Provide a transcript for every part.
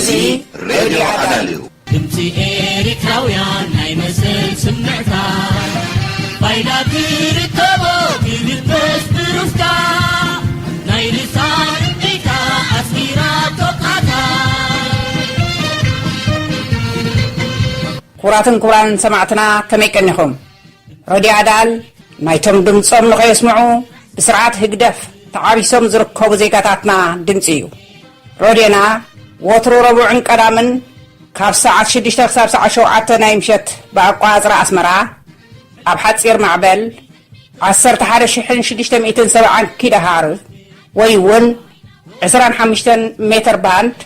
እዚ ሬድዮ ኣዳል እዩ። ድምፂ ኤሪትራውያን ናይ መሰል ስምዕታ፣ ፋይዳ ትርከቦ ብልበስ ብሩፍታ፣ ናይ ልሳን እምቢታ ኣስሚራ ቶቃታ። ክቡራትን ክቡራንን ሰማዕትና፣ ከመይ ቀኒኹም? ረድዮ ኣዳል ናይቶም ድምጾም ንኸየስምዑ ብስርዓት ህግደፍ ተዓቢሶም ዝርከቡ ዜጋታትና ድምጺ እዩ። ረድዮና ወትሩ ረቡዕን ቀዳምን ካብ ሰዓት ሽዱሽተ ክሳብ ሰዓት ሸውዓተ ናይ ምሸት ብኣቋጽራ ኣስመራ ኣብ ሓጺር ማዕበል ዓሰርተ ሓደ ሽሕን ሽዱሽተ ሚእትን ሰብዓን ኪሎ ሃርዝ ወይ እውን ዕስራን ሓሙሽተን ሜትር ባንድ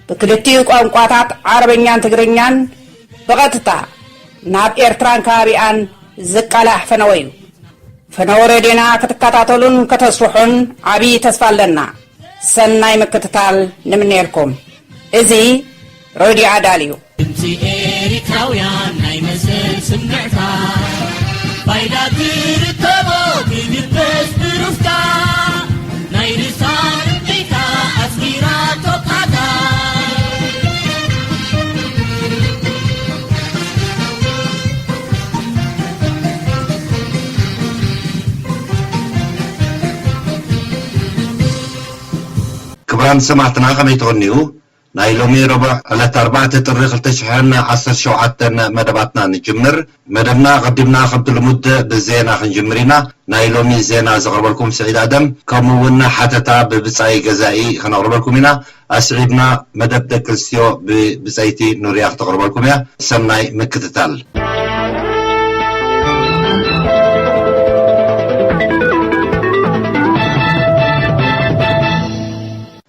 ብክልቲኡ ቋንቋታት ዓረበኛን ትግርኛን ብቐጥታ ናብ ኤርትራን ከባቢኣን ዝቃላሕ ፈነወ እዩ። ፈነወ ሬድዮና ክትከታተሉን ከተስፍሑን ዓብዪ ተስፋ ኣለና። ሰናይ ምክትታል ንምነየልኩም። እዚ ሬድዮ ኣዳል እዩ። ድምፂ ኤሪትራውያን ናይ መሰል ስምዕታ፣ ፋይዳ ትርከቦ ብልበስ ብሩፍታ፣ ናይ ርሳ እምቢታ ኣስሚራ ቶቃታ። ክቡራን ሰማዕትና ከመይ ትቕንዩ? ናይ ሎሚ ረቡዕ ዕለት ኣርባዕተ ጥሪ ክልተ ሽሕን ዓሰርተ ሸውዓተን መደባትና ንጅምር። መደብና ኣቐዲምና ከምቲ ልሙድ ብዜና ክንጅምር ኢና። ናይ ሎሚ ዜና ዘቕርበልኩም ስዒድ ኣደም፣ ከምኡ እውን ሓተታ ብብጻይ ገዛኢ ከነቕርበልኩም ኢና። ኣስዒብና መደብ ደቂ ኣንስትዮ ብብጸይቲ ኑርያ ክተቕርበልኩም እያ። ሰናይ ምክትታል።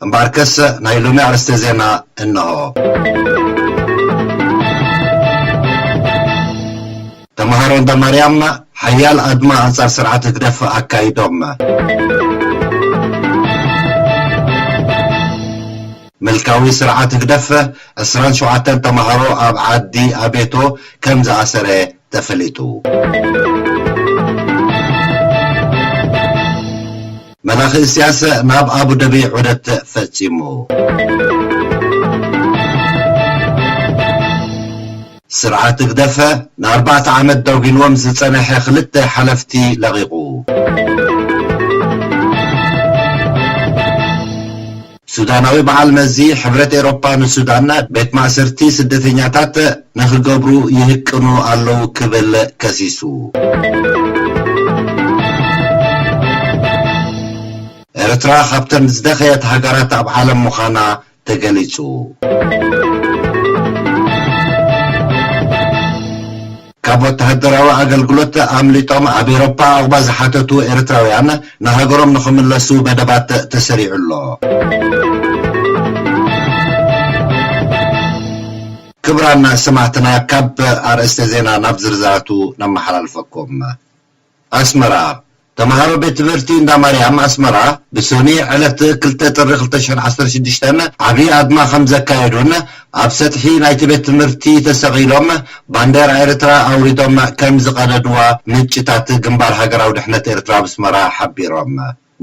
እምበኣርከስ ናይ ሎሚ ኣርእስተ ዜና እንሆ። ተምሃሮ እንዳ ማርያም ሓያል ኣድማ ኣንጻር ስርዓት ህግደፍ ኣካይዶም። ምልካዊ ስርዓት ህግደፍ ዕስራን ሸውዓተን ተምሃሮ ኣብ ዓዲ ኣቤቶ ከም ዝኣሰረ ተፈሊጡ። መላኺ እስያስ ናብ ኣቡደቢ ዑደት ፈጺሙ። ስርዓት ህግደፍ ንኣርባዕተ ዓመት ደጒንዎም ዝጸንሐ ክልተ ሓለፍቲ ለቒቑ። ሱዳናዊ በዓል መዚ ሕብረት ኤሮፓ ንሱዳን ቤት ማእሰርቲ ስደተኛታት ንኽገብሩ ይህቅኑ ኣለዉ ክብል ከሲሱ። ኤርትራ ካብተን ዝደኸየት ሃገራት ኣብ ዓለም ምዃና ተገሊጹ። ካብ ወተሃደራዊ ኣገልግሎት ኣምሊጦም ኣብ ኤሮፓ ዑቕባ ዝሓተቱ ኤርትራውያን ንሃገሮም ንኽምለሱ መደባት ተሰሪዑ ኣሎ። ክቡራን ሰማዕትና፣ ካብ ኣርእስተ ዜና ናብ ዝርዝራቱ ነመሓላልፈኩም። ኣስመራ፣ ተምሃሮ ቤት ትምህርቲ እንዳ ማርያም ኣስመራ ብሰኑይ ዕለት ክልተ ጥሪ ክልተ ሽሕን ዓሰርተ ሽዱሽተን ዓብዪ ኣድማ ከም ዘካየዱን ኣብ ሰጥሒ ናይቲ ቤት ትምህርቲ ተሰቒሎም ባንዴራ ኤርትራ ኣውሪዶም ከም ዝቐደድዋ ምንጭታት ግንባር ሃገራዊ ድሕነት ኤርትራ ኣብ ኣስመራ ሓቢሮም።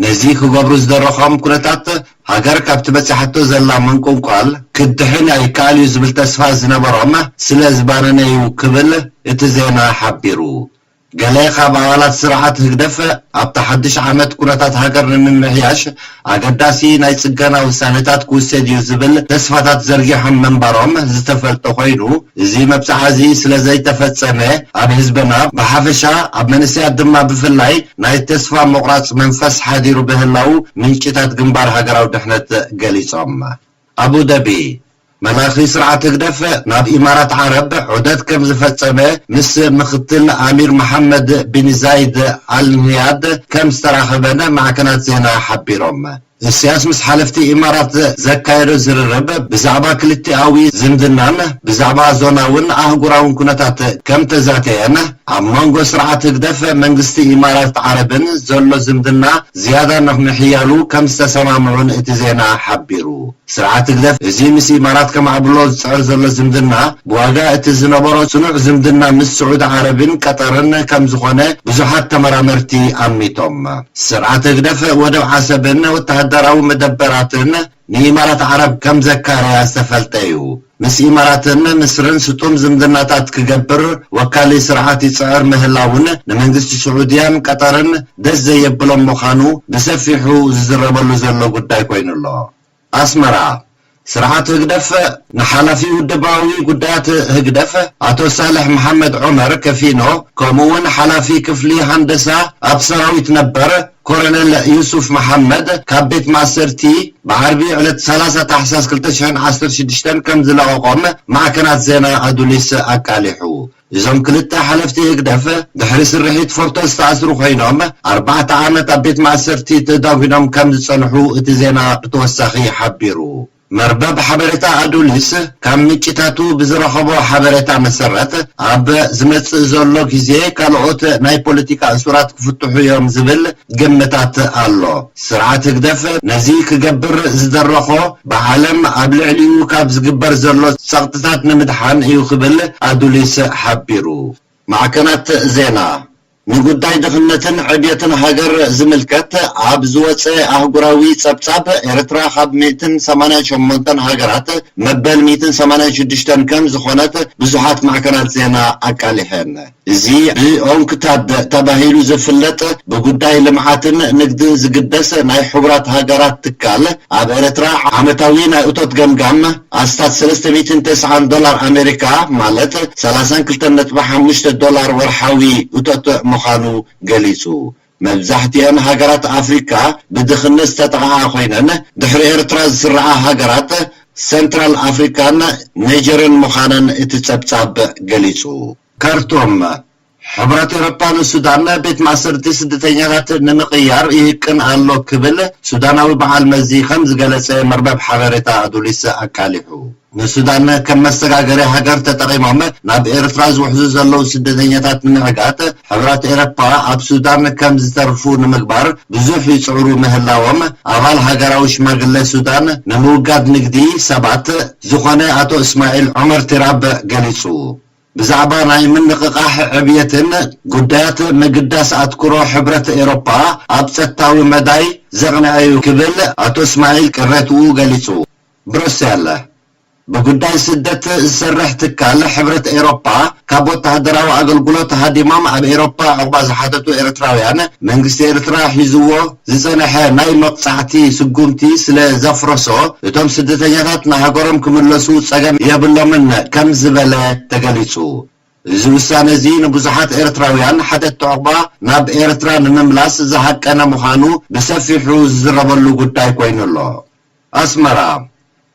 ነዚ ክገብሩ ዝደረኾም ኩነታት ሃገር ካብቲ በጺሓቶ ዘላ ምንቁልቋል ክድሕን ኣይከኣል እዩ ዝብል ተስፋ ዝነበሮም ስለ ዝባነነ እዩ ክብል እቲ ዜና ሓቢሩ። ገለ ካብ ኣባላት ስርዓት ህግደፍ ኣብቲ ሓድሽ ዓመት ኩነታት ሃገር ንምምሕያሽ ኣገዳሲ ናይ ጽገና ውሳነታት ክውሰድ እዩ ዝብል ተስፋታት ዘርጊሖም ምንባሮም ዝተፈልጠ ኮይኑ፣ እዚ መብጽዓ እዚ ስለ ዘይተፈጸመ ኣብ ህዝብና ብሓፈሻ ኣብ መንእሰያት ድማ ብፍላይ ናይ ተስፋ ምቑራጽ መንፈስ ሓዲሩ ምህላው ምንጭታት ግንባር ሃገራዊ ድሕነት ገሊጾም። ኣቡደቢ፣ መላኺ ስርዓት ህግደፍ ናብ ኢማራት ዓረብ ዑደት ከም ዝፈጸመ ምስ ምኽትል ኣሚር መሓመድ ቢን ዛይድ ኣል ንህያድ ከም ዝተራኸበን ማዕከናት ዜና ሓቢሮም። እስያስ ምስ ሓለፍቲ ኢማራት ዘካየዶ ዝርርብ ብዛዕባ ክልቲኣዊ ዝምድናን ብዛዕባ ዞናውን ኣህጉራውን ኩነታት ከም ተዛተየን ኣብ መንጎ ስርዓት ህግደፍ መንግስቲ ኢማራት ዓረብን ዘሎ ዝምድና ዝያዳ ንምሕያሉ ከም ዝተሰማምዑን እቲ ዜና ሓቢሩ። ስርዓት ህግደፍ እዚ ምስ ኢማራት ከማዕብሎ ዝጽዕር ዘሎ ዝምድና ብዋጋ እቲ ዝነበሮ ጽኑዕ ዝምድና ምስ ስዑዲ ዓረብን ቀጠርን ከም ዝኾነ ብዙሓት ተመራመርቲ ኣሚቶም። ስርዓት ህግደፍ ወደብ ዓሰብን ወተሃደራዊ መደበራትን ንኢማራት ዓረብ ከም ዘካረያ ዝተፈልጠ እዩ። ምስ ኢማራትን ምስርን ስጡም ዝምድናታት ክገብር ወካሊ ስርዓት ይጽዕር ምህላውን ንመንግስቲ ስዑድያን ቀጠርን ደስ ዘየብሎም ምዃኑ ብሰፊሑ ዝዝረበሉ ዘሎ ጉዳይ ኮይኑ ኣሎ። ኣስመራ፣ ስርዓት ህግደፍ ንሓላፊ ውድባዊ ጉዳያት ህግደፍ ኣቶ ሳልሕ መሓመድ ዑመር ከፊኖ፣ ከምኡ እውን ሓላፊ ክፍሊ ሃንደሳ ኣብ ሰራዊት ነበር ኮሎኔል ዩሱፍ መሓመድ ካብ ቤት ማእሰርቲ ብዓርቢ ዕለት ሰላሳ ታሕሳስ ክልተ ሽሕን ዓሰርተ ሽዱሽተን ከም ዝለቐቖም ማዕከናት ዜና ኣዱሊስ ኣቃሊሑ። እዞም ክልተ ሓለፍቲ ህግደፍ ድሕሪ ስርሒት ፎርቶ ዝተኣስሩ ኮይኖም፣ ኣርባዕተ ዓመት ኣብ ቤት ማእሰርቲ ተዳጒኖም ከም ዝጸንሑ እቲ ዜና ብተወሳኺ ሓቢሩ። መርበብ ሓበሬታ ኣዱሊስ ካብ ምንጭታቱ ብዝረኸቦ ሓበሬታ መሰረት፣ ኣብ ዝመጽእ ዘሎ ግዜ ካልኦት ናይ ፖለቲካ እሱራት ክፍትሑ እዮም ዝብል ግምታት ኣሎ። ስርዓት ህግደፍ ነዚ ክገብር ዝደረኾ ብዓለም ኣብ ልዕሊኡ ካብ ዝግበር ዘሎ ጸቕጥታት ንምድሓን እዩ ክብል ኣዱሊስ ሓቢሩ። ማዕከናት ዜና፣ ንጉዳይ ድኽነትን ዕብየትን ሃገር ዝምልከት ኣብ ዝወጸ ኣህጉራዊ ጸብጻብ፣ ኤርትራ ካብ ሚእትን ሰማንያን ሸሞንተን ሃገራት መበል ሚእትን ሰማንያን ሽዱሽተን ከም ዝኾነት ብዙሓት ማዕከናት ዜና ኣቃሊሐን። እዚ ብኦንክታድ ተባሂሉ ዝፍለጥ ብጉዳይ ልምዓትን ንግድን ዝግደስ ናይ ሕቡራት ሃገራት ትካል፣ ኣብ ኤርትራ ዓመታዊ ናይ እቶት ገምጋም ኣስታት ሰለስተ ሚእትን ተስዓን ዶላር ኣሜሪካ፣ ማለት ሰላሳን ክልተን ነጥቢ ሓሙሽተ ዶላር ወርሓዊ እቶት ምዃኑ ገሊጹ። መብዛሕትኤን ሃገራት ኣፍሪካ ብድኽነት ዝተጠቕዓ ኮይነን፣ ድሕሪ ኤርትራ ዝስርዓ ሃገራት ሰንትራል ኣፍሪካን ናይጀርን ምዃነን እቲ ጸብጻብ ገሊጹ። ካርቱም፣ ሕብረት ኤውሮፓ ንሱዳን ቤት ማእሰርቲ ስደተኛታት ንምቕያር ይህቅን ኣሎ ክብል ሱዳናዊ በዓል መዚ ከም ዝገለጸ መርበብ ሓበሬታ ኣዱሊስ ኣቃሊሑ። ንሱዳን ከም መሰጋገሪ ሃገር ተጠቒሞም ናብ ኤርትራ ዝውሕዙ ዘለዉ ስደተኛታት ንምዕጋት፣ ሕብረት ኤውሮፓ ኣብ ሱዳን ከም ዝተርፉ ንምግባር ብዙሕ ይጽዕሩ ምህላዎም ኣባል ሃገራዊ ሽማግለ ሱዳን ንምውጋድ ንግዲ ሰባት ዝኾነ ኣቶ እስማዒል ዑመር ቲራብ ገሊጹ። ብዛዕባ ናይ ምንቕቓሕ ዕብየትን ጉዳያት ምግዳስ ኣትኩሮ ሕብረት ኤውሮፓ ኣብ ጸጥታዊ መዳይ ዘቕንዐ እዩ ክብል ኣቶ እስማዒል ቅሬትኡ ገሊጹ። ብሩሰል፣ ብጉዳይ ስደት ዝሰርሕ ትካል ሕብረት ኤውሮፓ፣ ካብ ወተሃደራዊ ኣገልግሎት ሃዲሞም ኣብ ኤውሮፓ ዕቑባ ዝሓተቱ ኤርትራውያን፣ መንግስቲ ኤርትራ ሒዝዎ ዝጸንሐ ናይ መቕጻዕቲ ስጉምቲ ስለ ዘፍረሶ፣ እቶም ስደተኛታት ንሃገሮም ክምለሱ ጸገም የብሎምን ከም ዝበለ ተገሊጹ። እዚ ውሳነ እዚ ንብዙሓት ኤርትራውያን ሓተቲ ዕቑባ ናብ ኤርትራ ንምምላስ ዝሃቀነ ምዃኑ ብሰፊሑ ዝዝረበሉ ጉዳይ ኮይኑ ኣሎ። ኣስመራ፣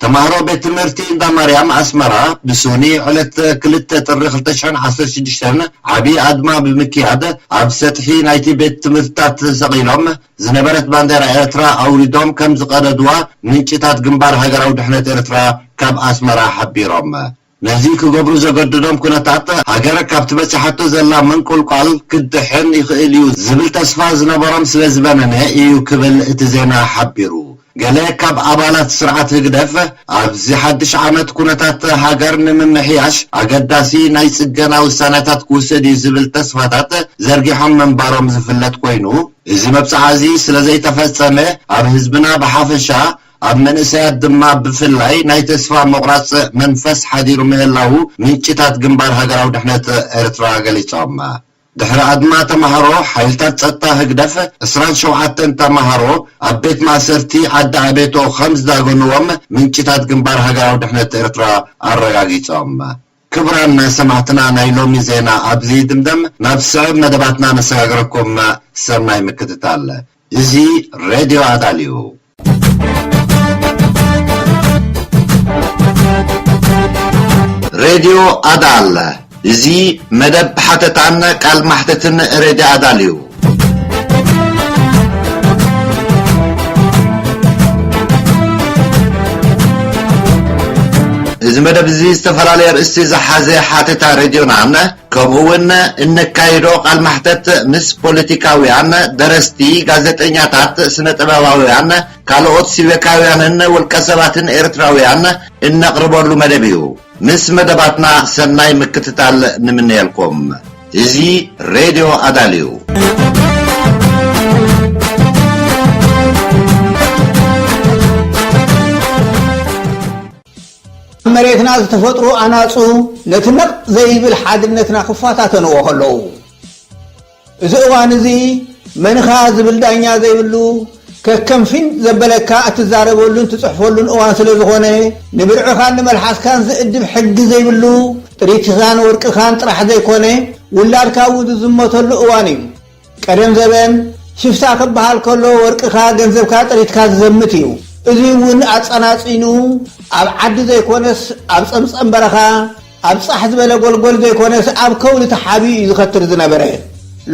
ተማሃሮ ቤት ትምህርቲ እንዳ ማርያም ኣስመራ ብሱኒ ዕለት ክልተ ጥሪ ክልተ ሽሕን ዓሰርተ ሽዱሽተን ዓቢ ኣድማ ብምክያድ፣ ኣብ ሰጥሒ ናይቲ ቤት ትምህርትታት ተሰቒሎም ዝነበረት ባንዴራ ኤርትራ ኣውሪዶም ከም ዝቐደድዋ ምንጭታት ግንባር ሃገራዊ ድሕነት ኤርትራ ካብ ኣስመራ ሓቢሮም። ነዚ ክገብሩ ዘገድዶም ኩነታት፣ ሃገር ካብ ትበጽሓቶ ዘላ ምንቁልቋል ክድሕን ይኽእል እዩ ዝብል ተስፋ ዝነበሮም ስለ ዝበነነ እዩ ክብል እቲ ዜና ሓቢሩ። ገለ ካብ ኣባላት ስርዓት ህግደፍ፣ ኣብዚ ሓድሽ ዓመት ኩነታት ሃገር ንምምሕያሽ ኣገዳሲ ናይ ጽገና ውሳነታት ክውሰድ እዩ ዝብል ተስፋታት ዘርጊሖም ምንባሮም ዝፍለጥ ኮይኑ፣ እዚ መብጽዓ እዚ ስለ ዘይተፈጸመ፣ ኣብ ህዝብና ብሓፈሻ፣ ኣብ መንእሰያት ድማ ብፍላይ ናይ ተስፋ ምቑራጽ መንፈስ ሓዲሩ ምህላዉ ምንጭታት ግንባር ሃገራዊ ድሕነት ኤርትራ ገሊጾም። ድሕሪ ኣድማ ተማሃሮ፣ ሓይልታት ጸጥታ ህግደፍ ዕስራን ሸውዓተን ተማሃሮ ኣብ ቤት ማእሰርቲ ዓዲ ኣቤቶ ከም ዝዳገንዎም ምንጭታት ግንባር ሃገራዊ ድሕነት ኤርትራ ኣረጋጊጾም። ክቡራን ሰማዕትና፣ ናይ ሎሚ ዜና ኣብዚ ይድምደም። ናብ ስዕብ መደባትና ነሰጋግረኩም። ሰናይ ምክትታል። እዚ ሬድዮ ኣዳል እዩ። ሬድዮ ኣዳል። እዚ መደብ ሓተታን ቃል ማሕተትን ሬድዮ ኣዳል እዩ። እዚ መደብ እዚ ዝተፈላለየ ኣርእስቲ ዝሓዘ ሓተታ ሬድዮናን ከምኡ እውን እነካይዶ ቃል ማሕተት ምስ ፖለቲካውያን፣ ደረስቲ፣ ጋዜጠኛታት፣ ስነ ጥበባውያን፣ ካልኦት ሲቪካውያንን ውልቀ ሰባትን ኤርትራውያን እነቕርበሉ መደብ እዩ። ምስ መደባትና ሰናይ ምክትታል ንምነየልኩም። እዚ ሬድዮ ኣዳል እዩ። መሬትና ዝተፈጥሩ ኣናጹ ነቲ ነቕ ዘይብል ሓድነትና ክፈታተንዎ ከለዉ፣ እዚ እዋን እዚ መንኻ ዝብል ዳኛ ዘይብሉ፣ ከከም ፊን ዘበለካ እትዛረበሉን ትጽሕፈሉን እዋን ስለ ዝኾነ፣ ንብርዕኻን ንመልሓስካን ዝእድብ ሕጊ ዘይብሉ፣ ጥሪትኻን ወርቅኻን ጥራሕ ዘይኮነ፣ ውላድካ እውን ዝዝመተሉ እዋን እዩ። ቀደም ዘበን ሽፍታ ክበሃል ከሎ፣ ወርቅኻ፣ ገንዘብካ፣ ጥሪትካ ዝዘምት እዩ። እዚ እውን ኣጸናጺኑ ኣብ ዓዲ ዘይኮነስ ኣብ ጸምጸም በረኻ፣ ኣብ ጻሕ ዝበለ ጎልጎል ዘይኮነስ ኣብ ከውሊ ተሓቢኡ እዩ ዝኸትር ዝነበረ።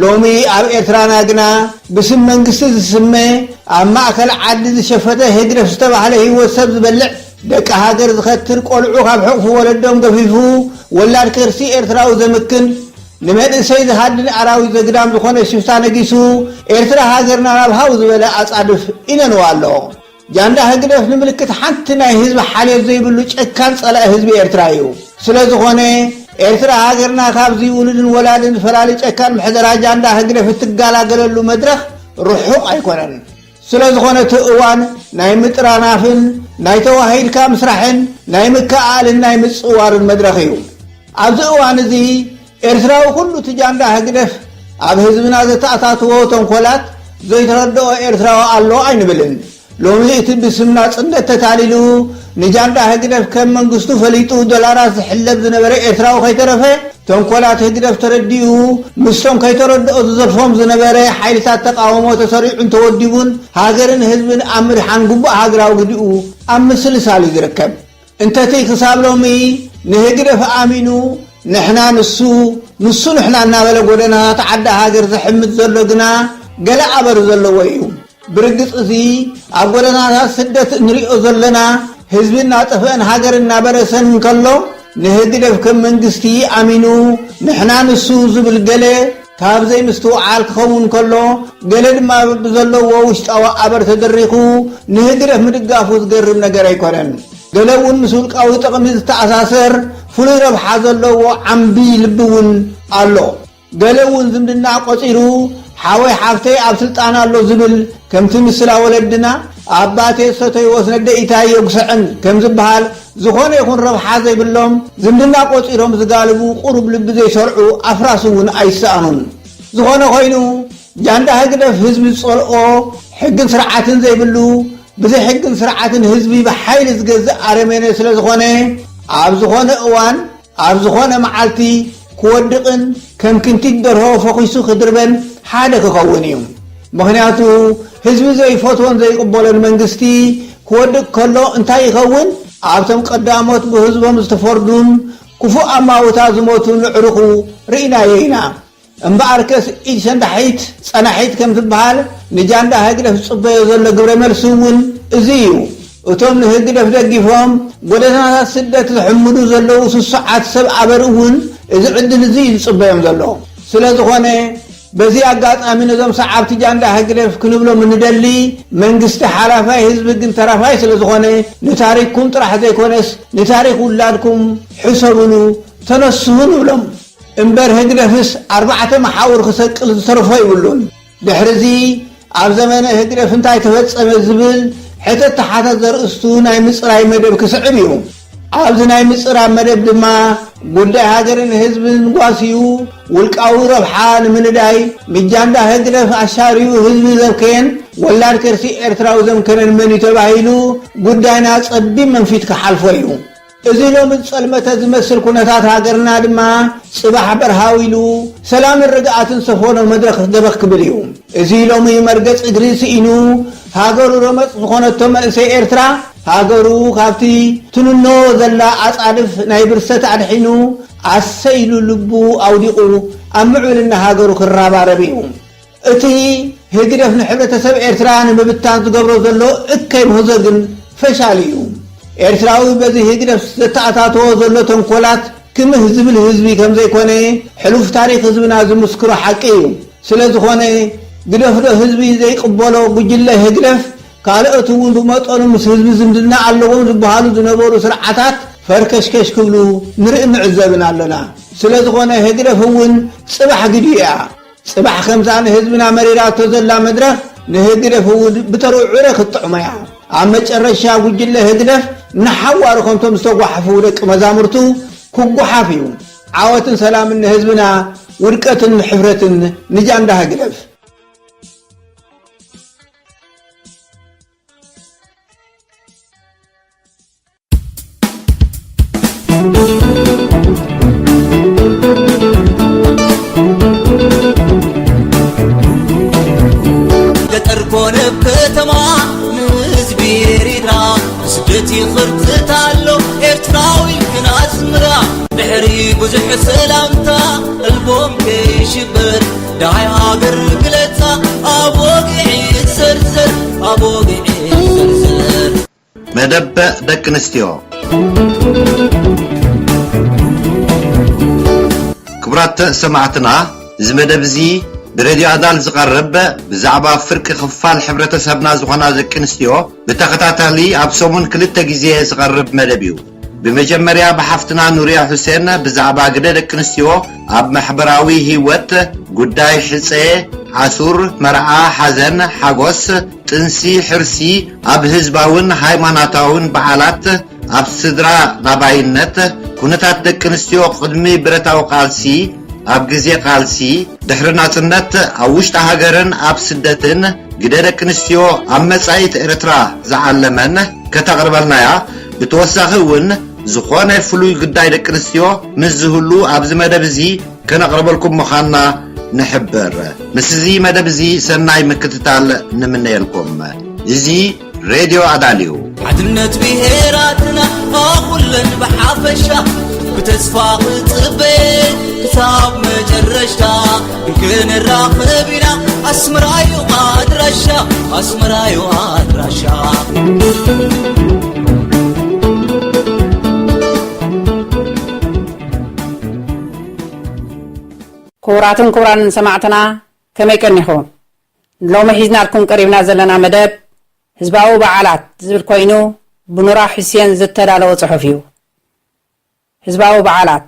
ሎሚ ኣብ ኤርትራና ግና ብስም መንግስቲ ዝስመ፣ ኣብ ማእከል ዓዲ ዝሸፈተ ህግደፍ ዝተባህለ ህይወት ሰብ ዝበልዕ፣ ደቂ ሃገር ዝኸትር፣ ቆልዑ ካብ ሕቑፊ ወለዶም ገፊፉ ወላድ ከርሲ ኤርትራዊ ዘምክን፣ ንመንእሰይ ዝሃድን ኣራዊት ዘግዳም ዝኾነ ሽፍታ ነጊሱ፣ ኤርትራ ሃገርና ናብ ሃው ዝበለ ኣጻድፍ ኢነንዋ ኣሎ። ጃንዳ ህግደፍ ንምልክት ሓንቲ ናይ ህዝቢ ሓልዮት ዘይብሉ ጨካን ጸላኢ ህዝቢ ኤርትራ እዩ። ስለ ዝኾነ፣ ኤርትራ ሃገርና ካብዚ ውሉድን ወላድን ዝፈላሊ ጨካን ምሕደራ ጃንዳ ህግደፍ እትገላገለሉ መድረኽ ርሑቕ ኣይኮነን። ስለ ዝኾነ እቲ እዋን ናይ ምጥራናፍን ናይ ተዋሂድካ ምስራሕን ናይ ምክእኣልን ናይ ምጽዋርን መድረኽ እዩ። ኣብዚ እዋን እዚ ኤርትራዊ ኩሉ እቲ ጃንዳ ህግደፍ ኣብ ህዝብና ዘተኣታትዎ ተንኮላት ዘይተረድኦ ኤርትራዊ ኣሎ ኣይንብልን። ሎሚ እቲ ብስም ናጽነት ተታሊሉ ንጃንዳ ህግደፍ ከም መንግስቱ ፈሊጡ ዶላራት ዝሕለብ ዝነበረ ኤርትራዊ ከይተረፈ፣ ተንኮላት ህግደፍ ተረዲኡ፣ ምስቶም ከይተረድኦ ዝዘርፎም ዝነበረ ሓይልታት ተቃውሞ ተሰሪዑን ተወዲቡን፣ ሃገርን ህዝብን ኣብ ምድሓን ግቡእ ሃገራዊ ግዲኡ ኣብ ምስልሳል እዩ ዝርከብ። እንተቲ ክሳብ ሎሚ ንህግደፍ ኣሚኑ፣ ንሕና ንሱ፣ ንሱ ንሕና እናበለ ጎደናታት ዓዲ ሃገር ዝሕምት ዘሎ ግና ገለ ኣበር ዘለዎ እዩ። ብርግጽ፣ እዚ ኣብ ጎደናታት ስደት እንሪኦ ዘለና፣ ህዝቢ እናጠፍአን ሃገር እናበረሰን እንከሎ፣ ንህግደፍ ከም መንግስቲ ኣሚኑ፣ ንሕና ንሱ ዝብል ገለ ካብ ዘይምስትውዓል ክኸውን ከሎ፣ ገለ ድማ ብዘለዎ ውሽጣዊ ኣበር ተደሪኹ ንህግደፍ ምድጋፉ ዝገርም ነገር ኣይኮነን። ገለ እውን ምስ ውልቃዊ ጥቕሚ ዝተኣሳሰር ፍሉይ ረብሓ ዘለዎ ዓምቢ ልቢ እውን ኣሎ። ገለ እውን ዝምድና ቆጺሩ፣ ሓወይ ሓፍተይ ኣብ ስልጣን ኣሎ ዝብል፣ ከምቲ ምስላ ወለድና፣ ኣባቴ ዝሰተይዎስ ነደኢታይ የጉስዐን ከም ዝበሃል፣ ዝኾነ ይኹን ረብሓ ዘይብሎም፣ ዝምድና ቆጺሮም ዝጋልቡ፣ ቁሩብ ልቢ ዘይሰርዑ ኣፍራስ እውን ኣይሰኣኑን። ዝኾነ ኮይኑ፣ ጃንዳ ህግደፍ ህዝቢ ዝጸልኦ፣ ሕግን ስርዓትን ዘይብሉ፣ ብዘይ ሕግን ስርዓትን ህዝቢ ብሓይሊ ዝገዝእ ኣረሜነ ስለ ዝኾነ፣ ኣብ ዝኾነ እዋን፣ ኣብ ዝኾነ መዓልቲ ክወድቕን ከም ክንቲት ደርሆ ፈኺሱ ክድርበን ሓደ ክኸውን እዩ። ምኽንያቱ፣ ህዝቢ ዘይፈትዎን ዘይቕበሎን መንግስቲ ክወድቕ ከሎ እንታይ ይኸውን? ኣብቶም ቀዳሞት ብህዝቦም ዝተፈርዱን ክፉእ ኣማውታ ዝሞቱን ኣዕሩኹ ርኢናዮ ኢና። እምበኣርከስ፣ ኢድ ሸንዳሒት ጸናሒት ከም ዝበሃል፣ ንጃንዳ ህግደፍ ዝጽበዮ ዘሎ ግብረ መልሲ እውን እዚ እዩ። እቶም ንህግደፍ ደጊፎም ጎደናታት ስደት ዝሕምዱ ዘለዉ ስሱዓት ሰብ ኣበር እውን እዚ ዕድል እዚ እዩ ዝጽበዮም ዘሎ። ስለ ዝኾነ፣ በዚ ኣጋጣሚ ነዞም ሰዓብቲ ጃንዳ ህግደፍ ክንብሎም እንደሊ፣ መንግስቲ ሓላፋይ፣ ህዝቢ ግን ተራፋይ ስለ ዝኾነ፣ ንታሪኽኩም ጥራሕ ዘይኮነስ ንታሪኽ ውላድኩም ሕሰብሉ፣ ተነስሁ ንብሎም። እምበር ህግደፍስ ኣርባዕተ መሓውር ክሰቅል ዝተርፎ ይብሉን። ድሕርዚ ኣብ ዘመነ ህግደፍ እንታይ ተፈጸመ ዝብል ሕተት ተሓተት ዘርእስቱ ናይ ምጽራይ መደብ ክስዕብ እዩ። ኣብዚ ናይ ምጽራብ መደብ ድማ ጉዳይ ሃገርን ህዝብን ጓስዩ ውልቃዊ ረብሓ ንምንዳይ ምጃንዳ ህግደፍ ኣሻርዩ ህዝቢ ዘብከየን ወላድ ከርሲ ኤርትራዊ ዘምከነን መን እዩ ተባሂሉ ጉዳይና ጸቢብ መንፊት ክሓልፎ እዩ። እዚ ሎሚ ዝጸልመተ ዝመስል ኩነታት ሃገርና ድማ ጽባሕ በርሃው ኢሉ ሰላምን ርግኣትን ሰፈኖ መድረኽ ገበኽ ክብል እዩ። እዚ ሎሚ መርገጽ እግሪ ስኢኑ ሃገሩ ረመጽ ዝኾነቶ መንእሰይ ኤርትራ፣ ሃገሩ ካብቲ ትንኖ ዘላ ኣጻድፍ ናይ ብርሰት ኣድሒኑ ኣሰይ ኢሉ ልቡ ኣውዲቑ ኣብ ምዕብልና ሃገሩ ክረባረብ እዩ። እቲ ህግደፍ ንሕብረተሰብ ኤርትራ ንምብታን ዝገብሮ ዘሎ እከይ ምህዞ ግን ፈሻል እዩ። ኤርትራዊ በዚ ህግደፍ ዘተኣታተዎ ዘሎ ተንኮላት ክምህ ዝብል ህዝቢ ከም ዘይኮነ ሕሉፍ ታሪኽ ህዝብና ዝምስክሮ ሓቂ እዩ። ስለ ዝኾነ፣ ግደፍዶ ህዝቢ ዘይቅበሎ ጉጅለ ህግደፍ፣ ካልኦት እውን ብመጠኑ ምስ ህዝቢ ዝምድና ኣለዎም ዝበሃሉ ዝነበሩ ስርዓታት ፈርከሽከሽ ክብሉ ንርኢ ንዕዘብን ኣለና። ስለ ዝኾነ፣ ህግደፍ እውን ጽባሕ ግዲ እያ። ጽባሕ ከምዛ ንህዝብና መሪራቶ ዘላ መድረኽ ንህግደፍ እውን ብተርኡ ዕረ ክትጥዕሞ እያ። ኣብ መጨረሻ፣ ጉጅለ ህግደፍ ንሓዋሩ ከምቶም ዝተጓሓፉ ደቂ መዛሙርቱ ክጓሓፍ እዩ። ዓወትን ሰላምን ንህዝብና፣ ውድቀትን ሕፍረትን ንጃንዳ ህግደፍ። ገጠር ኮነ ከተማ ንህዝቢ ኤሪትራ ብስደት ይኽርትት ኣሎ ኤርትራዊ ግን ኣስምራ ድሕሪ ብዙሕ ሰላምታ ኣልቦም ከይሽበር ደሃይ ሃገር ግለጻ ኣብ ወግዒ ይሰርዘር ኣብ ወግዒ ይሰርዘር መደብ ደቂ ኣንስትዮ። ክቡራት ሰማዕትና፣ እዚ መደብ እዚ ብሬድዮ ኣዳል ዝቐርብ ብዛዕባ ፍርቂ ክፋል ሕብረተሰብና ዝኾና ደቂ ኣንስትዮ ብተኸታታሊ ኣብ ሰሙን ክልተ ግዜ ዝቐርብ መደብ እዩ። ብመጀመርያ ብሓፍትና ኑርያ ሑሴን ብዛዕባ ግደ ደቂ ኣንስትዮ ኣብ ማሕበራዊ ህይወት፣ ጉዳይ ሕጸ፣ ኣሱር፣ መርዓ፣ ሓዘን፣ ሓጎስ፣ ጥንሲ፣ ሕርሲ፣ ኣብ ህዝባውን ሃይማኖታውን በዓላት፣ ኣብ ስድራ ናባይነት፣ ኩነታት ደቂ ኣንስትዮ ቅድሚ ብረታዊ ቃልሲ፣ ኣብ ግዜ ቃልሲ፣ ድሕሪ ናጽነት፣ ኣብ ውሽጢ ሃገርን ኣብ ስደትን፣ ግደ ደቂ ኣንስትዮ ኣብ መጻኢት ኤርትራ ዝዓለመን ከተቕርበልናያ፣ ብተወሳኺ እውን ዝኾነ ፍሉይ ግዳይ ደቂ ኣንስትዮ ምስ ዝህሉ ኣብዚ መደብ እዚ ከነቕርበልኩም ምዃንና ንሕብር። ምስዚ መደብ እዚ ሰናይ ምክትታል ንምነየልኩም። እዚ ሬድዮ ኣዳልዩ። ሓድነት ብሄራትና ኩለን ብሓፈሻ ብተስፋ ክጽበ ክሳብ መጨረሽታ ክንራኸብ ኢና ኣስመራዩ ኣድራሻ ኣስመራዩ ኣድራሻ ክቡራትን ክቡራንን ሰማዕትና ከመይ ቀኒኹም? ሎሚ ሒዝናልኩም ቀሪብና ዘለና መደብ ህዝባዊ በዓላት ዝብል ኮይኑ ብኑራ ሑሴን ዝተዳለወ ጽሑፍ እዩ። ህዝባዊ በዓላት።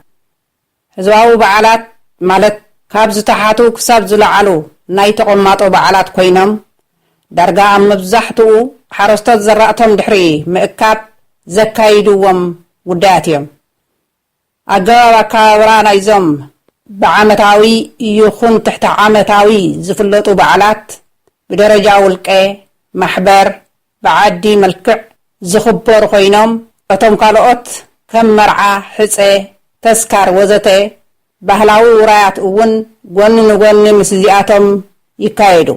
ህዝባዊ በዓላት ማለት ካብ ዝተሓቱ ክሳብ ዝለዓሉ ናይ ተቐማጦ በዓላት ኮይኖም ዳርጋ ኣብ መብዛሕትኡ ሓረስቶት ዘራእቶም ድሕሪ ምእካብ ዘካይድዎም ጉዳያት እዮም። ኣገባብ ኣከባብራ ናይዞም ብዓመታዊ ይኹን ትሕቲ ዓመታዊ ዝፍለጡ በዓላት ብደረጃ ውልቀ፣ ማሕበር፣ ብዓዲ መልክዕ ዝኽበሩ ኮይኖም እቶም ካልኦት ከም መርዓ፣ ሕፀ፣ ተስካር ወዘተ ባህላዊ ውራያት እውን ጎኒ ንጎኒ ምስዚኣቶም ይካየዱ።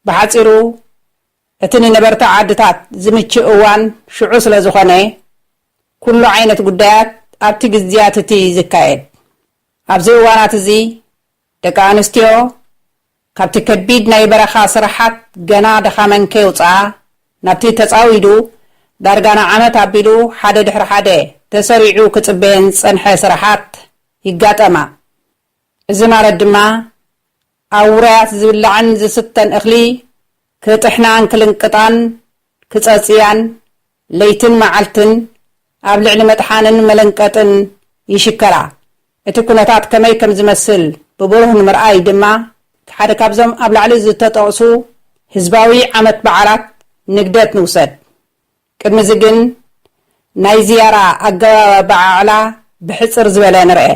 ብሓፂሩ እቲ ንነበርቲ ዓድታት ዝምችእ እዋን ሽዑ ስለዝኾነ ኩሉ ዓይነት ጉዳያት ኣብቲ ግዝያት እቲ ዝካየድ። ኣብዚ እዋናት እዚ ደቂ ኣንስትዮ ካብቲ ከቢድ ናይ በረኻ ስራሓት ገና ድኻመን ከየውፅኣ ናብቲ ተፃዊዱ ዳርጋ ንዓመት ኣቢሉ ሓደ ድሕሪ ሓደ ተሰሪዑ ክፅበየን ዝፀንሐ ስራሓት ይጋጠማ። እዚ ማለት ድማ ኣብ ውራያት ዝብላዕን ዝስተን እኽሊ ክጥሕናን ክልንቅጣን ክፀፅያን ለይትን መዓልትን ኣብ ልዕሊ መጥሓንን መለንቀጥን ይሽከራ። እቲ ኩነታት ከመይ ከም ዝመስል ብብሩህ ንምርኣይ ድማ ሓደ ካብዞም ኣብ ላዕሊ ዝተጠቕሱ ህዝባዊ ዓመት በዓላት ንግደት ንውሰድ። ቅድሚ እዚ ግን ናይ ዝያራ ኣገባብ ኣበዓዕላ ብሕፅር ዝበለ ንርኤ።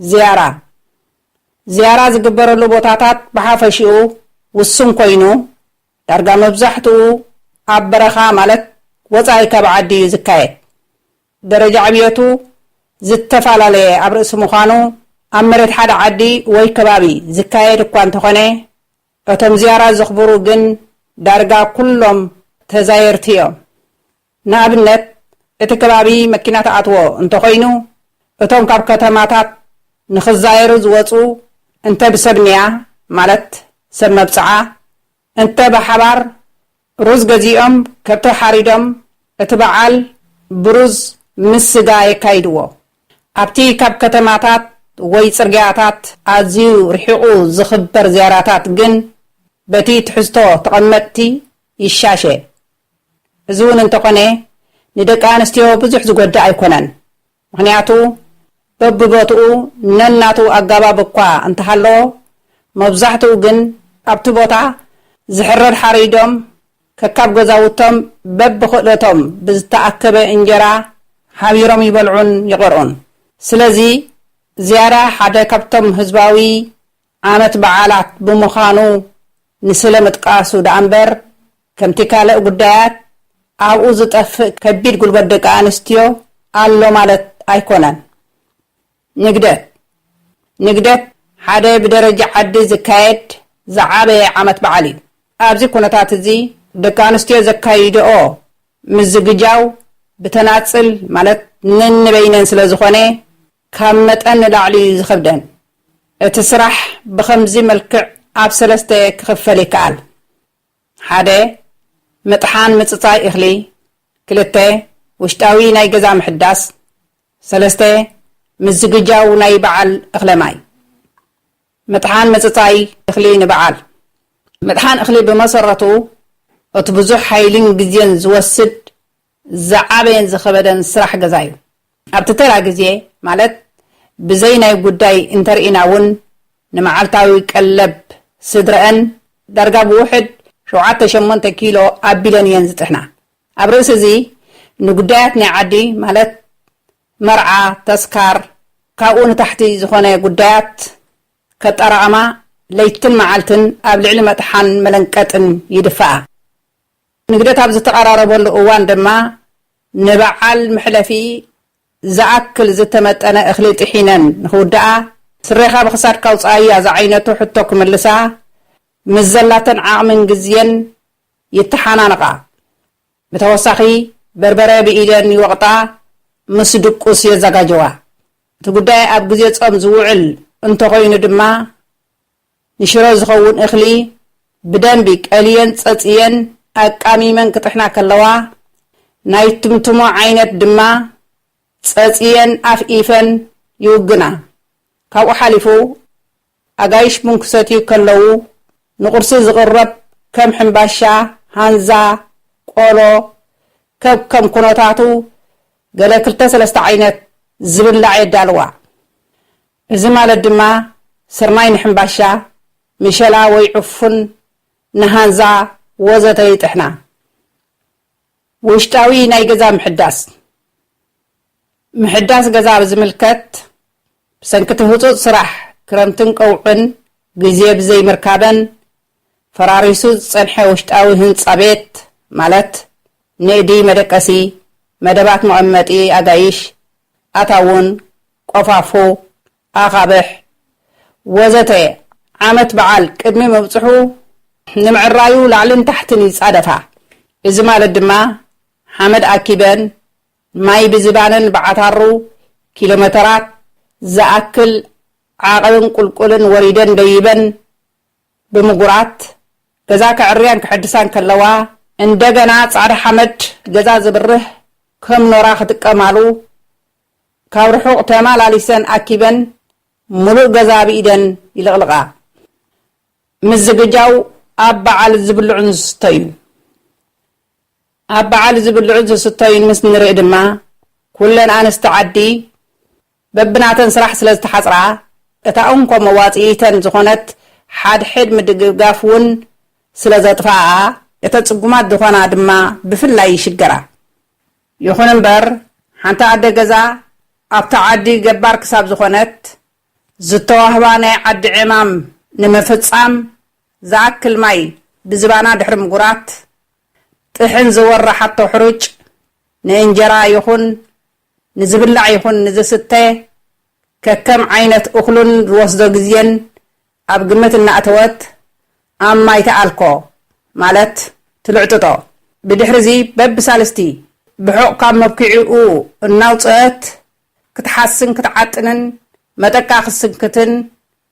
ዝያራ ዝያራ ዝግበረሉ ቦታታት ብሓፈሽኡ ውሱን ኮይኑ ዳርጋ መብዛሕትኡ ኣብ በረኻ ማለት ወፃኢ ካብ ዓዲ እዩ ዝካየድ። ደረጃ ዕብየቱ ዝተፈላለየ ኣብ ርእሲ ምዃኑ ኣብ መሬት ሓደ ዓዲ ወይ ከባቢ ዝካየድ እኳ እንተኾነ እቶም ዝያራ ዘኽብሩ ግን ዳርጋ ኩሎም ተዛየርቲ እዮም። ንኣብነት እቲ ከባቢ መኪና ትኣትዎ እንተኾይኑ እቶም ካብ ከተማታት ንኽዛየሩ ዝወፁ እንተ ብሰብ ንያ ማለት ሰብ መብፅዓ እንተ ብሓባር ሩዝ ገዚኦም ከብቲ ሓሪዶም እቲ በዓል ብሩዝ ምስ ስጋ የካይድዎ። ኣብቲ ካብ ከተማታት ወይ ጽርግያታት ኣዝዩ ርሒቑ ዝኽበር ዝያራታት ግን በቲ ትሕዝቶ ተቐመጥቲ ይሻሸ። እዚ እውን እንተኾነ ንደቂ ኣንስትዮ ብዙሕ ዝጎድእ ኣይኮነን። ምኽንያቱ በብቦትኡ ነናቱ ኣጋባብ እኳ እንተሃለዎ መብዛሕትኡ ግን ኣብቲ ቦታ ዝሕረድ ሓሪዶም ከካብ ገዛውቶም በብኽእለቶም ብዝተኣከበ እንጀራ ሓቢሮም ይበልዑን ይቐርኡን። ስለዚ ዝያዳ ሓደ ካብቶም ህዝባዊ ዓመት በዓላት ብምዃኑ ንስለ ምጥቃሱ ደኣ እምበር፣ ከምቲ ካልእ ጉዳያት ኣብኡ ዝጠፍእ ከቢድ ጉልበት ደቂ ኣንስትዮ ኣሎ ማለት ኣይኮነን። ንግደት። ንግደት ሓደ ብደረጃ ዓዲ ዝካየድ ዝዓበየ ዓመት በዓል እዩ። ኣብዚ ኩነታት እዚ ደቂ ኣንስትዮ ዘካይድኦ ምዝግጃው ብተናጽል ማለት ነንበይነን ስለ ዝኾነ ካብ መጠን ንላዕሊ እዩ ዝኸብደን። እቲ ስራሕ ብኸምዚ መልክዕ ኣብ ሰለስተ ክኽፈል ይከኣል። ሓደ፣ ምጥሓን ምጽጻይ እኽሊ። ክልተ፣ ውሽጣዊ ናይ ገዛ ምሕዳስ። ሰለስተ፣ ምዝግጃው ናይ በዓል እኽለ ማይ። ምጥሓን ምጽጻይ እኽሊ ንበዓል። ምጥሓን እኽሊ ብመሰረቱ እቲ ብዙሕ ሓይልን ግዜን ዝወስድ ዝዓበየን ዝኸበደን ስራሕ ገዛ እዩ። ኣብቲ ተራ ግዜ ማለት ብዘይ ናይ ጉዳይ እንተርኢና እውን ንመዓልታዊ ቀለብ ስድረአን ዳርጋ ብውሕድ ሸውዓተ ሸሞንተ ኪሎ ኣቢለን እየን ዝጥሕና። ኣብ ርእሲ እዚ ንጉዳያት ናይ ዓዲ ማለት መርዓ፣ ተስካር፣ ካብኡ ንታሕቲ ዝኾነ ጉዳያት ከጠራቕማ ለይትን መዓልትን ኣብ ልዕሊ መጥሓን መለንቀጥን ይድፋኣ። ንግደት ኣብ ዝተቐራረበሉ እዋን ድማ ንበዓል መሕለፊ ዝኣክል ዝተመጠነ እኽሊ ጥሒነን ንኽውድኣ፣ ስሬኻ ብኽሳድካ ውፅኣያ ዝዓይነቱ ሕቶ ክምልሳ ምስ ዘላተን ዓቕምን ግዜን ይተሓናነቓ። ብተወሳኺ በርበረ ብኢደን ይወቕጣ፣ ምስ ድቁስ የዘጋጀዋ። እቲ ጉዳይ ኣብ ግዜ ጾም ዝውዕል እንተኾይኑ ድማ ንሽሮ ዝኸውን እኽሊ ብደንቢ ቀልየን ጸጽየን ኣቃሚመን ክጥሕና ከለዋ፣ ናይ ትምትሞ ዓይነት ድማ ጸጽየን ኣፍኢፈን ይውግና። ካብኡ ሓሊፉ ኣጋይሽ ቡን ክሰትዩ ከለዉ ንቁርሲ ዝቕረብ ከም ሕምባሻ፣ ሃንዛ፣ ቆሎ ከከም ኩነታቱ ገለ ክልተ ሰለስተ ዓይነት ዝብላዕ የዳልዋ። እዚ ማለት ድማ ስርናይ ንሕምባሻ፣ ምሸላ ወይ ዕፉን ንሃንዛ ወዘተ ይጥሕና። ውሽጣዊ ናይ ገዛ ምሕዳስ። ምሕዳስ ገዛ ብዝምልከት ብሰንኪ እቲ ህጹጽ ስራሕ ክረምትን ቀውዕን ግዜ ብዘይምርካበን ፈራሪሱ ዝጸንሐ ውሽጣዊ ህንጻ ቤት ማለት ንእዲ መደቀሲ፣ መደባት መቐመጢ ኣጋይሽ፣ ኣታውን፣ ቆፋፎ፣ ኣኻብሕ ወዘተ ዓመት በዓል ቅድሚ ምብጽሑ ንምዕራዩ ላዕልን ታሕትን ይጻደፋ። እዚ ማለት ድማ ሓመድ ኣኪበን ማይ ብዝባነን ብዓታሩ ኪሎ ሜተራት ዝኣክል ዓቐብን ቁልቁልን ወሪደን ደይበን ብምጉራት ገዛ ከዕርያን ክሕድሳን ከለዋ እንደገና ጻዕዳ ሓመድ ገዛ ዝብርህ ከም ኖራ ክጥቀማሉ ካብ ርሑቕ ተማላሊሰን ኣኪበን ሙሉእ ገዛ ብኢደን ይልቕልቓ። ምዝግጃው ኣብ በዓል ዝብልዑን ዝስተዩን። ኣብ በዓል ዝብልዑን ዝስተዩን ምስ ንርኢ ድማ ኩለን ኣንስቲ ዓዲ በብናተን ስራሕ ስለ ዝተሓጽራ እታ እንኮ መዋጽኢተን ዝኾነት ሓድሕድ ምድግጋፍ እውን ስለ ዘጥፍኣኣ እተ ጽጉማት ዝኾና ድማ ብፍላይ ይሽገራ። ይኹን እምበር ሓንቲ ኣደ ገዛ ኣብታ ዓዲ ገባር ክሳብ ዝኾነት ዝተዋህባ ናይ ዓዲ ዕማም ንምፍጻም ዝኣክል ማይ ብዝባና ድሕሪ ምጉራት ጥሕን ዝወረሓቶ ሕሩጭ ንእንጀራ ይኹን ንዝብላዕ ይኹን ንዝስተ ከከም ዓይነት እኽሉን ዝወስዶ ግዜን ኣብ ግምት እናእተወት ኣብ ማይ ተኣልኮ ማለት ትልዕጥጦ። ብድሕሪ እዚ በብሳልስቲ ብሑቕ ካብ መብኪዒኡ እናውፅአት ክትሓስን ክትዓጥንን መጠቃ ክትስንክትን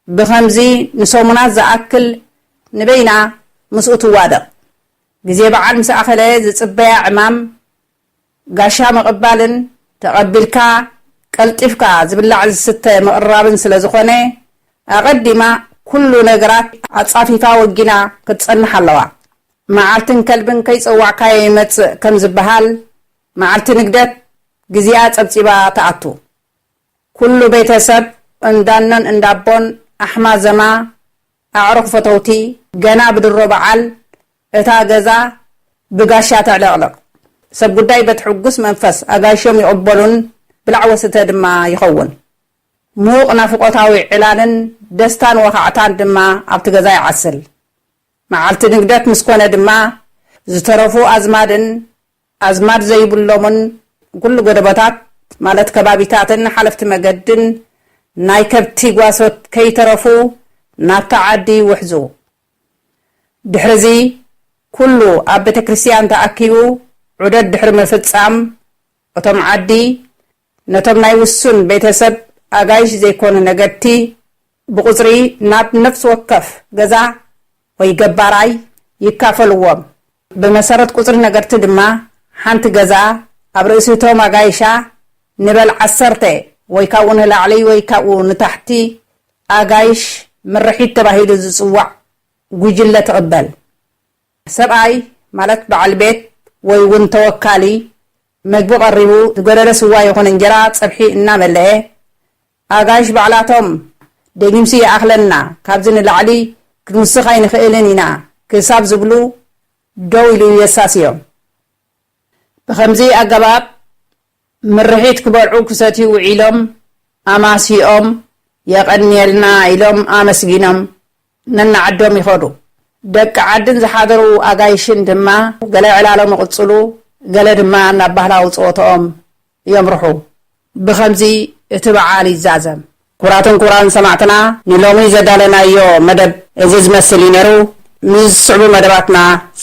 ብኸምዚ ንሰሙናት ዝኣክል ንበይና ምስኡ ትዋደቕ። ግዜ በዓል ምስ ኣኸለ ዝጽበያ ዕማም ጋሻ ምቕባልን ተቐቢልካ ቀልጢፍካ ዝብላዕ ዝስተ ምቕራብን ስለ ዝኾነ ኣቐዲማ ኩሉ ነገራት ኣጻፊፋ ወጊና ክትጸንሕ ኣለዋ። መዓልትን ከልብን ከይጸዋዕካዮ ይመጽእ ከም ዝበሃል መዓልቲ ንግደት ግዜኣ ጸብጺባ ትኣቱ። ኩሉ ቤተሰብ እንዳኖን እንዳቦን ኣሕማዘማ ኣዕሩኽ ፈተውቲ ገና ብድሮ በዓል እታ ገዛ ብጋሻ ተዕለቕልቕ። ሰብ ጉዳይ በቲ ሕጉስ መንፈስ ኣጋይሾም ይቕበሉን ብላዕ ወስተ ድማ ይኸውን። ምዉቕ ናፍቖታዊ ዕላልን ደስታን ወኻዕታን ድማ ኣብቲ ገዛ ይዓስል። መዓልቲ ንግደት ምስ ኮነ ድማ ዝተረፉ ኣዝማድን ኣዝማድ ዘይብሎምን ኩሉ ጎደቦታት ማለት ከባቢታትን ሓለፍቲ መገድን ናይ ከብቲ ጓሶት ከይተረፉ ናብታ ዓዲ ይውሕዙ። ድሕርዚ ኩሉ ኣብ ቤተ ክርስቲያን ተኣኪቡ ዑደት ድሕሪ ምፍጻም እቶም ዓዲ ነቶም ናይ ውሱን ቤተሰብ ኣጋይሽ ዘይኮኑ ነገድቲ ብቁጽሪ ናብ ነፍሲ ወከፍ ገዛ ወይ ገባራይ ይካፈልዎም። ብመሰረት ቁጽሪ ነገድቲ ድማ ሓንቲ ገዛ ኣብ ርእሲ እቶም ኣጋይሻ ንበል ዓሰርተ ወይ ካብኡ ንላዕሊ ወይ ካብኡ ንታሕቲ ኣጋይሽ ምርሒት ተባሂሉ ዝጽዋዕ ጉጅለ ትቕበል። ሰብኣይ ማለት በዓል ቤት ወይ እውን ተወካሊ መግቢ ቀሪቡ ዝጎደለ ስዋ ይኹን እንጀራ ጸብሒ እናመለአ ኣጋይሽ ባዕላቶም ደጊምሲ ይኣኽለና ካብዚ ንላዕሊ ክንውስኽ ኣይንኽእልን ኢና ክሳብ ዝብሉ ደው ኢሉ የሳስዮም። ብኸምዚ ኣገባብ ምርሒት ክበልዑ ክሰትዩ ውዒሎም ኣማሲኦም የቐንየልና ኢሎም ኣመስጊኖም ነናዓዶም ይኸዱ። ደቂ ዓድን ዝሓደሩ ኣጋይሽን ድማ ገለ ዕላሎም ይቕጽሉ፣ ገለ ድማ ናብ ባህላዊ ጸወታኦም የምርሑ። ብኸምዚ እቲ በዓል ይዛዘም። ክቡራትን ክቡራን ሰማዕትና ንሎሚ ዘዳለናዮ መደብ እዚ ዝመስል እዩ ነይሩ። ምስ ዝስዕቡ መደባትና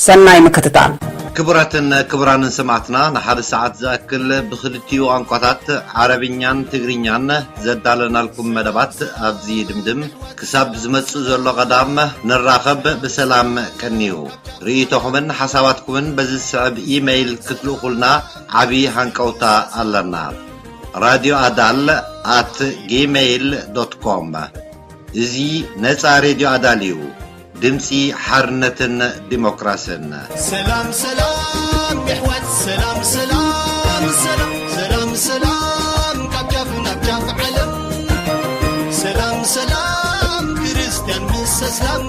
ሰናይ ምክትታል። ክቡራትን ክቡራንን ሰማዕትና ንሓደ ሰዓት ዝኣክል ብክልቲኡ ቋንቋታት ዓረብኛን ትግርኛን ዘዳለናልኩም መደባት ኣብዚ ድምድም። ክሳብ ዝመጽእ ዘሎ ቀዳም ንራኸብ ብሰላም ቀንዩ። ርእይቶኹምን ሓሳባትኩምን በዚ ዝስዕብ ኢመይል ክትልእኹልና ዓቢ ሃንቀውታ ኣለና። ራድዮ ኣዳል ኣት ጂሜይል ዶት ኮም። እዚ ነጻ ሬድዮ ኣዳል እዩ። ድምጺ ሓርነትን ዲሞክራስን። ሰላም ሰላም የሕዋት ሰላም ሰላም ሰላም ሰላም ሰላም ካብ ጫፍ ናብ ጫፍ ዓለም ሰላም ሰላም ክርስቲያን ምስ እስላም